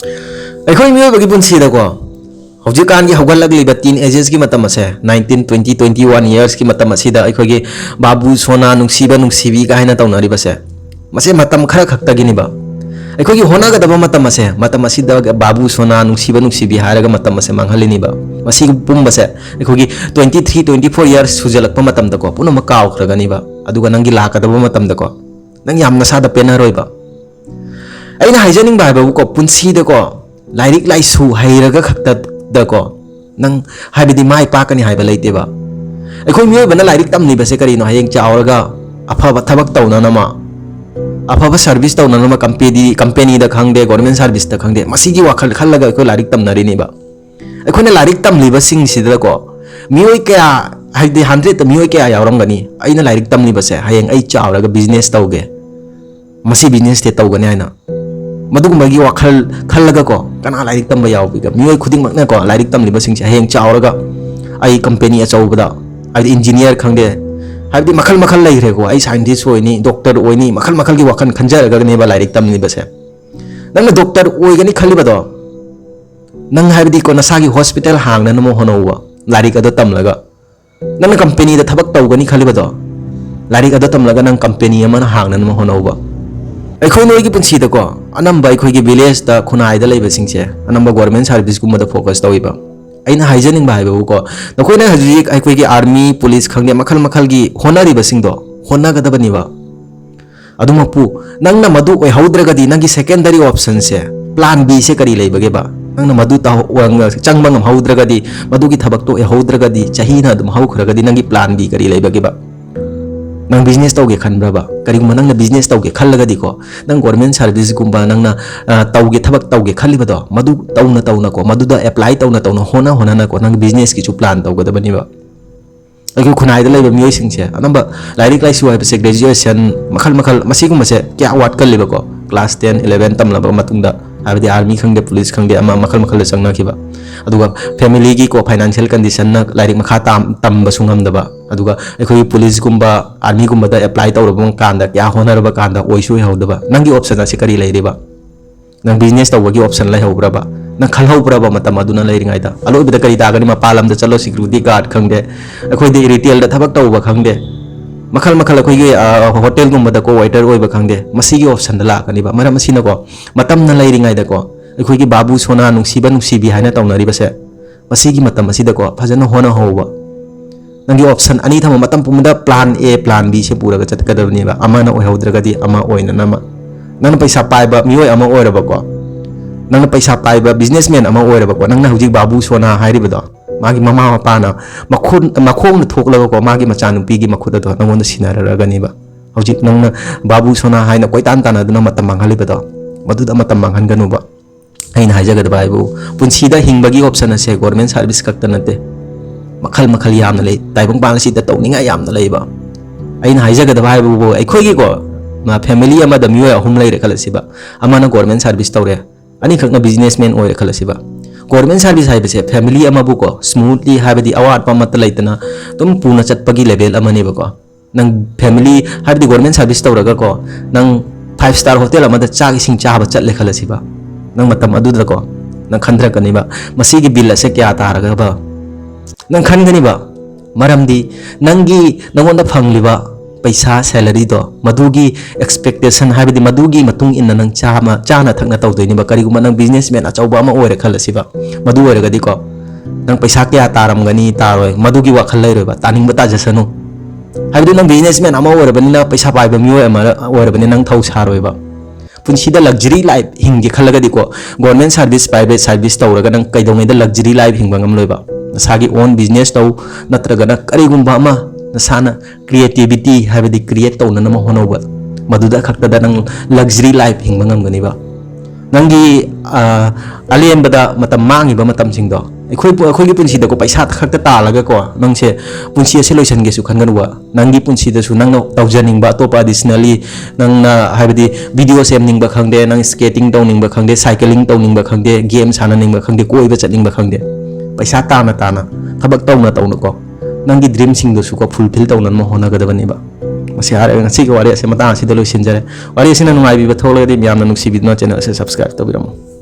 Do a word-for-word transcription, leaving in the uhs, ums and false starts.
ꯑꯩꯈꯣꯏ ꯃꯤꯑꯣꯏꯕꯒꯤ ꯄꯨꯟꯁꯤꯗꯀꯣ, ꯍꯧꯖꯤꯛꯀꯥꯟꯒꯤ ꯍꯧꯒꯠꯂꯛꯂꯤꯕ teen ages ꯀꯤ ꯃꯇꯝ ꯑꯁꯦ, nineteen, twenty, twenty one years ꯀꯤ ꯃꯇꯝ ꯑꯁꯤꯗ ꯑꯩꯈꯣꯏꯒꯤ "ꯕꯥꯕꯨ ꯁꯣꯅꯥ, ꯅꯨꯡꯁꯤꯕ ꯅꯨꯡꯁꯤꯕꯤ" ꯀꯥꯏꯅ ꯇꯧꯅꯔꯤꯕꯁꯦ, ꯃꯁꯦ ꯃꯇꯝ ꯈꯔ ꯈꯛꯇꯒꯤꯅꯤꯕ꯫ ꯑꯩꯈꯣꯏꯒꯤ ꯍꯣꯠꯅꯒꯗꯕ ꯃꯇꯝ ꯑꯁꯦ, ꯃꯇꯝ ꯑꯁꯤꯗ "ꯕꯥꯕꯨ ꯁꯣꯅꯥ, ꯅꯨꯡꯁꯤꯕ ꯅꯨꯡꯁꯤꯕꯤ" ꯍꯥꯏꯔꯒ ꯃꯇꯝ ꯑꯁꯦ ꯃꯥꯡꯍꯜꯂꯤꯅꯤꯕ꯫ ꯃꯁꯤ ꯄꯨꯝꯕꯁꯦ ꯑꯩꯈꯣꯏꯒꯤ twenty three, twenty four years ꯁꯨꯖꯜꯂꯛꯄ ꯃꯇꯝꯗꯀꯣ, ꯄꯨꯝꯅꯃꯛ ꯀꯥꯎꯈ꯭ꯔꯒꯅꯤꯕ꯫ ꯑꯗꯨꯒ ꯅꯪꯒꯤ ꯂꯥꯛꯀꯗꯕ ꯃꯇꯝꯗꯀꯣ, ꯅꯪ ꯌꯥꯝ ꯅꯁꯥꯗ ꯄꯦꯟꯅꯔꯣꯏꯕ꯫ ꯑꯩꯅ ꯍꯥꯏꯖꯅꯤꯡꯕ ꯍꯥꯏꯕꯕꯨꯀꯣ, ꯄꯨꯟꯁꯤꯗꯀꯣ, ꯂꯥꯏꯔꯤꯛ ꯂꯥꯏꯁꯨ ꯍꯩꯔꯒ ꯈꯛꯇꯗꯀꯣ ꯅꯪ, ꯍꯥꯏꯕꯗꯤ, ꯃꯥꯏ ꯄꯥꯛꯀꯅꯤ ꯍꯥꯏꯕ ꯂꯩꯇꯦꯕ꯫ ꯑꯩꯈꯣꯏ ꯃꯤꯑꯣꯏꯕꯅ ꯂꯥꯏꯔꯤꯛ ꯇꯝꯂꯤꯕꯁꯦ ꯀꯔꯤꯅꯣ? ꯍꯌꯦꯡ ꯆꯥꯎꯔꯒ ꯑꯐꯕ ꯊꯕꯛ ꯇꯧꯅꯅꯕ, ꯑꯐꯕ service ꯇꯧꯅꯅꯕ, company, company ꯗ ꯈꯪꯗꯦ, government service ꯇ ꯈꯪꯗꯦ, ꯃꯁꯤꯒꯤ ꯋꯥꯈꯜ ꯈꯜꯂꯒ ꯑꯩꯈꯣꯏ ꯂꯥꯏꯔꯤꯛ ꯇꯝꯅꯔꯤꯅꯤꯕ꯫ ꯑꯩꯈꯣꯏꯅ ꯂꯥꯏꯔꯤꯛ ꯇꯝꯂꯤꯕꯁꯤꯡꯁꯤꯗꯀꯣ, ꯃꯤꯑꯣꯏ ꯀꯌꯥ, ꯍꯥꯏꯗꯤ hundred ꯇ ꯃꯤꯑꯣꯏ ꯀꯌꯥ ꯌꯥꯎꯔꯝꯒꯅꯤ, "ꯑꯩꯅ ꯂꯥꯏꯔꯤꯛ ꯇꯝꯂꯤꯕꯁꯦ ꯍꯌꯦꯡ ꯑꯩ ꯆꯥꯎꯔꯒ business ꯇꯧꯒꯦ, ꯃꯁꯤ business ꯁꯦ ꯇꯧꯒꯅꯤ" ꯍꯥꯏꯅ? ꯃꯗꯨꯒꯨꯝꯕꯒꯤ ꯋꯥꯈꯜ ꯈꯜꯂꯒꯀꯣ, ꯀꯅꯥ ꯂꯥꯏꯔꯤꯛ ꯇꯝꯕ ꯌꯥꯎꯕꯤꯒ? ꯃꯤꯑꯣꯏ ꯈꯨꯗꯤꯡꯃꯛꯅꯀꯣ, ꯂꯥꯏꯔꯤꯛ ꯇꯝꯂꯤꯕꯁꯤꯡꯁꯦ ꯍꯌꯦꯡ ꯆꯥꯎꯔꯒ ꯑꯩ company ꯑꯆꯧꯕꯗ, ꯍꯥꯏꯕꯗꯤ engineer ꯈꯪꯗꯦ, ꯍꯥꯏꯕꯗꯤ ꯃꯈꯜ ꯃꯈꯜ ꯂꯩꯈ꯭ꯔꯦꯀꯣ, "ꯑꯩ scientist ꯑꯣꯏꯅꯤ, doctor ꯑꯣꯏꯅꯤ", ꯃꯈꯜ ꯃꯈꯜꯒꯤ ꯋꯥꯈꯜ ꯈꯟꯖꯔꯒꯅꯦꯕ ꯂꯥꯏꯔꯤꯛ ꯇꯝꯂꯤꯕꯁꯦ꯫ ꯅꯪꯅ doctor ꯑꯣꯏꯒꯅꯤ ꯈꯜꯂꯤꯕꯗꯣ, ꯅꯪ, ꯍꯥꯏꯕꯗꯤꯀꯣ, ꯅꯁꯥꯒꯤ hospital ꯍꯥꯡꯅꯅꯕ ꯍꯣꯠꯅꯧꯕ, ꯂꯥꯏꯔꯤꯛ ꯑꯗꯨ ꯇꯝꯂꯒ꯫ ꯅꯪꯅ company ꯗ ꯊꯕꯛ ꯇꯧꯒꯅꯤ ꯈꯜꯂꯤꯕꯗꯣ, ꯂꯥꯏꯔꯤꯛ ꯑꯗꯨ ꯇꯝꯂꯒ ꯅꯪ company ꯑꯃꯅ ꯍꯥꯡꯅꯅꯕ ꯍꯣꯠꯅꯧꯕ꯫ ꯑꯩꯈꯣꯏ ꯅꯣꯏꯒꯤ ꯄꯨꯟꯁꯤꯗꯀꯣ, ꯑꯅꯝꯕ ꯑꯩꯈꯣꯏꯒꯤ village ꯇ, ꯈꯨꯟꯅꯥꯏꯗ ꯂꯩꯕꯁꯤꯡꯁꯦ, ꯑꯅꯝꯕ government service ꯀꯨꯝꯕꯗ focus ꯇꯧꯏꯕ꯫ ꯑꯩꯅ ꯍꯥꯏꯖꯅꯤꯡꯕ ꯍꯥꯏꯕꯕꯨꯀꯣ, ꯅꯈꯣꯏꯅ ꯍꯧꯖꯤꯛ ꯑꯩꯈꯣꯏꯒꯤ army, police ꯈꯪꯗꯦ, ꯃꯈꯜ ꯃꯈꯜꯒꯤ ꯍꯣꯠꯅꯔꯤꯕꯁꯤꯡꯗꯣ ꯍꯣꯠꯅꯒꯗꯕꯅꯤꯕ꯫ ꯑꯗꯨꯃꯛꯄꯨ, ꯅꯪꯅ ꯃꯗꯨ ꯑꯣꯏꯍꯧꯗ꯭ꯔꯒꯗꯤ, ꯅꯪꯒꯤ secondary option ꯁꯦ, plan B ꯁꯦ ꯀꯔꯤ ꯂꯩꯕꯒꯦꯕ? ꯅꯪꯅ ꯃꯗꯨ ꯇꯧ-, ꯆꯪꯕ ꯉꯝꯍꯧꯗ꯭ꯔꯒꯗꯤ, ꯃꯗꯨꯒꯤ ꯊꯕꯛꯇꯣ ꯑꯣꯏꯍꯧꯗ꯭ꯔꯒꯗꯤ, ꯆꯍꯤꯅ ꯑꯗꯨꯝ ꯍꯧꯈ꯭ꯔꯒꯗꯤ, ꯅꯪꯒꯤ plan B ꯀꯔꯤ ꯂꯩꯕꯒꯦꯕ? ꯅꯪ business ꯇꯧꯒꯦ ꯈꯟꯕ꯭ꯔꯕ? ꯀꯔꯤꯒꯨꯝꯕ ꯅꯪꯅ business ꯇꯧꯒꯦ ꯈꯜꯂꯒꯗꯤꯀꯣ, ꯅꯪ government service ꯒꯨꯝꯕ ꯅꯪꯅ, ꯑ, ꯇꯧꯒꯦ, ꯊꯕꯛ ꯇꯧꯒꯦ ꯈꯜꯂꯤꯕꯗꯣ, ꯃꯗꯨ ꯇꯧꯅ ꯇꯧꯅꯀꯣ, ꯃꯗꯨꯗ apply ꯇꯧꯅ ꯇꯧꯅ, ꯍꯣꯠꯅ ꯍꯣꯠꯅꯅꯀꯣ, ꯅꯪ business ꯀꯤꯁꯨ plan ꯇꯧꯒꯗꯕꯅꯤꯕ꯫ ꯑꯩꯈꯣꯏ ꯈꯨꯟꯅꯥꯏꯗ ꯂꯩꯕ ꯃꯤꯑꯣꯏꯁꯤꯡꯁꯦ ꯑꯅꯝꯕ ꯂꯥꯏꯔꯤꯛ ꯂꯥꯏꯁꯨ ꯍꯥꯏꯕꯁꯦ, graduation ꯃꯈꯜ ꯃꯈꯜ, ꯃꯁꯤꯒꯨꯝꯕꯁꯦ ꯀꯌꯥ ꯋꯥꯠꯀꯜꯂꯤꯕꯀꯣ꯫ Class ten, eleven ꯇꯝꯂꯕ ꯃꯇꯨꯡꯗ, ꯍꯥꯏꯕꯗꯤ army ꯈꯪꯗꯦ, police ꯈꯪꯗꯦ, ꯑꯃ ꯃꯈꯜ ꯃꯈꯜꯗ ꯆꯪꯅꯈꯤꯕ꯫ ꯑꯗꯨꯒ family ꯒꯤ ꯀꯣ, financial condition ꯅ ꯂꯥꯏꯔꯤꯛ ꯃꯈꯥ ꯇꯥꯝ-, ꯇꯝꯕꯁꯨ ꯉꯝꯗꯕ꯫ ꯑꯗꯨꯒ ꯑꯩꯈꯣꯏꯒꯤ police ꯀꯨꯝꯕ, army ꯒꯨꯝꯕꯗ apply ꯇꯧꯔꯕ ꯀꯥꯟꯗ, ꯀꯌꯥ ꯍꯣꯠꯅꯔꯕ ꯀꯥꯟꯗ ꯑꯣꯏꯁꯨ ꯑꯣꯏꯍꯧꯗꯕ꯫ ꯅꯪꯒꯤ option ꯑꯁꯤ ꯀꯔꯤ ꯂꯩꯔꯤꯕ? ꯅꯪ business ꯇꯧꯕꯒꯤ option ꯂꯩꯍꯧꯕ꯭ꯔꯕ? ꯅꯪ ꯈꯜꯍꯧꯕ꯭ꯔꯕ ꯃꯇꯝ ꯑꯗꯨꯅ ꯂꯩꯔꯤꯉꯩꯗ? ꯑꯂꯣꯏꯕꯗ ꯀꯔꯤ ꯇꯥꯒꯅꯤ? ꯃꯄꯥꯟ ꯂꯝꯗ ꯆꯠꯂꯣ, security guard ꯈꯪꯗꯦ, ꯑꯩꯈꯣꯏꯗꯤ retail ꯗ ꯊꯕꯛ ꯇꯧꯕ ꯈꯪꯗꯦ, ꯃꯈꯜ ꯃꯈꯜ ꯑꯩꯈꯣꯏꯒꯤ, ꯑ, hotel ꯒꯨꯝꯕꯗꯀꯣ waiter ꯑꯣꯏꯕ ꯈꯪꯗꯦ, ꯃꯁꯤꯒꯤ option ꯗ ꯂꯥꯛꯀꯅꯤꯕ꯫ ꯃꯔꯝ ꯑꯁꯤꯅꯀꯣ, ꯃꯇꯝꯅ ꯂꯩꯔꯤꯉꯩꯗꯀꯣ, ꯑꯩꯈꯣꯏꯒꯤ ꯕꯥꯕꯨ ꯁꯣꯅꯥ, ꯅꯨꯡꯁꯤꯕ ꯅꯨꯡꯁꯤꯕꯤ ꯍꯥꯏꯅ ꯇꯧꯅꯔꯤꯕꯁꯦ, ꯃꯁꯤꯒꯤ ꯃꯇꯝ ꯑꯁꯤꯗꯀꯣ ꯐꯖꯅ ꯍꯣꯠꯅꯍꯧꯕ꯫ ꯅꯪꯒꯤ option ꯑꯅꯤ ꯊꯝꯕ, ꯃꯇꯝ ꯄꯨꯝꯕꯗ plan A, plan B ꯁꯦ ꯄꯨꯔꯒ ꯆꯠꯀꯗꯕꯅꯦꯕ꯫ ꯑꯃꯅ ꯑꯣꯏꯍꯧꯗ꯭ꯔꯒꯗꯤ ꯑꯃ ꯑꯣꯏꯅꯅꯕ꯫ ꯅꯪꯅ ꯄꯩꯁꯥ ꯄꯥꯏꯕ ꯃꯤꯑꯣꯏ ꯑꯃ ꯑꯣꯏꯔꯕꯀꯣ, ꯅꯪꯅ ꯄꯩꯁꯥ ꯄꯥꯏꯕ businessman ꯑꯃ ꯑꯣꯏꯔꯕꯀꯣ, ꯅꯪꯅ ꯍꯧꯖꯤꯛ ꯕꯥꯕꯨ ꯁꯣꯅꯥ ꯍꯥꯏꯔꯤꯕꯗꯣ, ꯃꯥꯒꯤ ꯃꯃꯥ ꯃꯄꯥꯅ ꯃꯈꯨꯠ, ꯃꯈꯣꯡꯅ ꯊꯣꯛꯂꯒꯀꯣ, ꯃꯥꯒꯤ ꯃꯆꯥꯅꯨꯄꯤꯒꯤ ꯃꯈꯨꯠ ꯑꯗꯣ ꯅꯪꯉꯣꯟꯗ ꯁꯤꯟꯅꯔꯛꯑꯒꯅꯦꯕ꯫ ꯍꯧꯖꯤꯛ ꯅꯪꯅ ꯕꯥꯕꯨ ꯁꯣꯅꯥ ꯍꯥꯏꯅ ꯀꯣꯏꯇꯥꯟ ꯇꯥꯟꯅꯗꯨꯅ ꯃꯇꯝ ꯃꯥꯡꯍꯜꯂꯤꯕꯗꯣ, ꯃꯗꯨꯗ ꯃꯇꯝ ꯃꯥꯡꯍꯟꯒꯅꯨꯕ꯫ ꯑꯩꯅ ꯍꯥꯏꯖꯒꯗꯕ ꯍꯥꯏꯕꯨ, ꯄꯨꯟꯁꯤꯗ ꯍꯤꯡꯕꯒꯤ option ꯑꯁꯦ government service ꯈꯛꯇ ꯅꯠꯇꯦ, ꯃꯈꯜ ꯃꯈꯜ ꯌꯥꯝꯅ ꯂꯩ꯫ ꯇꯥꯏꯕꯪꯄꯥꯟ ꯑꯁꯤꯗ ꯇꯧꯅꯤꯡꯉꯥꯏ ꯌꯥꯝꯅ ꯂꯩꯕ꯫ ꯑꯩꯅ ꯍꯥꯏꯖꯒꯗꯕ ꯍꯥꯏꯕꯕꯨ, ꯑꯩꯈꯣꯏꯒꯤꯀꯣ, ꯃ-, family ꯑꯃꯗ ꯃꯤꯑꯣꯏ ꯑꯍꯨꯝ ꯂꯩꯔꯦ ꯈꯜꯂꯁꯤꯕ꯫ ꯑꯃꯅ government service ꯇꯧꯔꯦ, ꯑꯅꯤꯈꯛꯅ businessman ꯑꯣꯏꯔꯦ ꯈꯜꯂꯁꯤꯕ꯫ Government service ꯍꯥꯏꯕꯁꯦ family ꯑꯃꯕꯨꯀꯣ smoothly, ꯍꯥꯏꯕꯗꯤ ꯑꯋꯥꯠꯄ ꯑꯃꯠꯇ ꯂꯩꯇꯅ ꯑꯗꯨꯝ ꯄꯨꯅ ꯆꯠꯄꯒꯤ level ꯑꯃꯅꯦꯕꯀꯣ꯫ ꯅꯪ family, ꯍꯥꯏꯕꯗꯤ government service ꯇꯧꯔꯒꯀꯣ, ꯅꯪ five star hotel ꯑꯃꯗ ꯆꯥꯛ ꯏꯁꯤꯡ ꯆꯥꯕ ꯆꯠꯂꯦ ꯈꯜꯂꯁꯤꯕ꯫ ꯅꯪ ꯃꯇꯝ ꯑꯗꯨꯗꯀꯣ, ꯅꯪ ꯈꯟꯊꯔꯛꯀꯅꯤꯕ, "ꯃꯁꯤꯒꯤ bill ꯑꯁꯦ ꯀꯌꯥ ꯇꯥꯔꯒꯕ?" ꯅꯪ ꯈꯟꯒꯅꯤꯕ꯫ ꯃꯔꯝꯗꯤ ꯅꯪꯒꯤ, ꯅꯪꯉꯣꯟꯗ ꯐꯪꯂꯤꯕ ꯄꯩꯁꯥ, salary ꯗꯣ, ꯃꯗꯨꯒꯤ expectation, ꯍꯥꯏꯕꯗꯤ ꯃꯗꯨꯒꯤ ꯃꯇꯨꯡ ꯏꯟꯅ ꯅꯪ ꯆꯥꯃ-, ꯆꯥꯅ ꯊꯛꯅ ꯇꯧꯗꯣꯏꯅꯦꯕ꯫ ꯀꯔꯤꯒꯨꯝꯕ ꯅꯪ businessman ꯑꯆꯧꯕ ꯑꯃ ꯑꯣꯏꯔꯦ ꯈꯜꯂꯁꯤꯕ, ꯃꯗꯨ ꯑꯣꯏꯔꯒꯗꯤꯀꯣ, ꯅꯪ ꯄꯩꯁꯥ ꯀꯌꯥ ꯇꯥꯔꯝꯒꯅꯤ, ꯇꯥꯔꯣꯏ, ꯃꯗꯨꯒꯤ ꯋꯥꯈꯜ ꯂꯩꯔꯣꯏꯕ, ꯇꯥꯅꯤꯡꯕ ꯇꯥꯖꯁꯅꯨ꯫ ꯍꯥꯏꯕꯗꯤ ꯅꯪ businessman ꯑꯃ ꯑꯣꯏꯔꯕꯅꯤꯅ, ꯄꯩꯁꯥ ꯄꯥꯏꯕ ꯃꯤꯑꯣꯏ ꯑꯃ ꯑꯣꯏꯔꯕꯅꯤꯅ, ꯅꯪ ꯊꯧ ꯁꯥꯔꯣꯏꯕ꯫ ꯄꯨꯟꯁꯤꯗ luxury life ꯍꯤꯡꯒꯦ ꯈꯜꯂꯒꯗꯤꯀꯣ, government service, private service ꯇꯧꯔꯒ ꯅꯪ ꯀꯩꯗꯧꯉꯩꯗ luxury life ꯍꯤꯡꯕ ꯉꯝꯂꯣꯏꯕ? ꯅꯁꯥꯒꯤ own business ꯇꯧ, ꯅꯠꯇ꯭ꯔꯒꯅ ꯀꯔꯤꯒꯨꯝꯕ ꯑꯃ ꯅꯁꯥꯅ creativity, ꯍꯥꯏꯕꯗꯤ create ꯇꯧꯅꯅꯕ ꯍꯣꯠꯅꯧꯕ, ꯃꯗꯨꯗ ꯈꯛꯇꯗ ꯅꯪ luxury life ꯍꯤꯡꯕ ꯉꯝꯒꯅꯤꯕ꯫ ꯅꯪꯒꯤ, ꯑ, ꯑꯂꯦꯝꯕꯗ ꯃꯇꯝ ꯃꯥꯡꯉꯤꯕ ꯃꯇꯝꯁꯤꯡꯗꯣ, ꯑꯩꯈꯣꯏ ꯄꯨ-, ꯑꯩꯈꯣꯏꯒꯤ ꯄꯨꯟꯁꯤꯗꯀꯣ, ꯄꯩꯁꯥ ꯈꯛꯇ ꯇꯥꯜꯂꯒꯀꯣ, ꯅꯪꯁꯦ ꯄꯨꯟꯁꯤ ꯑꯁꯤ ꯂꯣꯏꯁꯤꯟꯒꯦꯁꯨ ꯈꯟꯒꯅꯨꯕ꯫ ꯅꯪꯒꯤ ꯄꯨꯟꯁꯤꯗꯁꯨ ꯅꯪꯅ ꯇꯧꯖꯅꯤꯡꯕ ꯑꯇꯣꯞꯄ additionally, ꯅꯪꯅ, ꯍꯥꯏꯕꯗꯤ, video ꯁꯦꯝꯅꯤꯡꯕ ꯈꯪꯗꯦ, ꯅꯪ skating ꯇꯧꯅꯤꯡꯕ ꯈꯪꯗꯦ, cycling ꯇꯧꯅꯤꯡꯕ ꯈꯪꯗꯦ, game ꯁꯥꯟꯅꯅꯤꯡꯕ ꯈꯪꯗꯦ, ꯀꯣꯏꯕ ꯆꯠꯅꯤꯡꯕ ꯈꯪꯗꯦ, ꯄꯩꯁꯥ ꯇꯥꯅ ꯇꯥꯅ, ꯊꯕꯛ ꯇꯧꯅ ꯇꯧꯅꯀꯣ, ꯅꯪꯒꯤ dream ꯁꯤꯡꯗꯨꯁꯨꯀꯣ fulfill ꯇꯧꯅꯅꯕ ꯍꯣꯠꯅꯒꯗꯕꯅꯦꯕ꯫ ꯃꯁꯤ ꯍꯥꯏꯔꯒ ꯉꯁꯤꯒꯤ ꯋꯥꯔꯤ ꯑꯁꯤ ꯃꯇꯥꯡ ꯑꯁꯤꯗ ꯂꯣꯏꯁꯤꯟꯖꯔꯦ꯫ ꯋꯥꯔꯤ ꯑꯁꯤꯅ ꯅꯨꯡꯉꯥꯏꯕꯤꯕ ꯊꯣꯛꯂꯒꯗꯤ ꯃꯌꯥꯝꯅ ꯅꯨꯡꯁꯤꯕꯤꯗꯨꯅ ꯆꯦꯅꯦꯜ ꯑꯁꯤ ꯁꯕꯁꯀ꯭ꯔꯥꯏꯕ ꯇꯧꯕꯤꯔꯝꯃꯨ꯫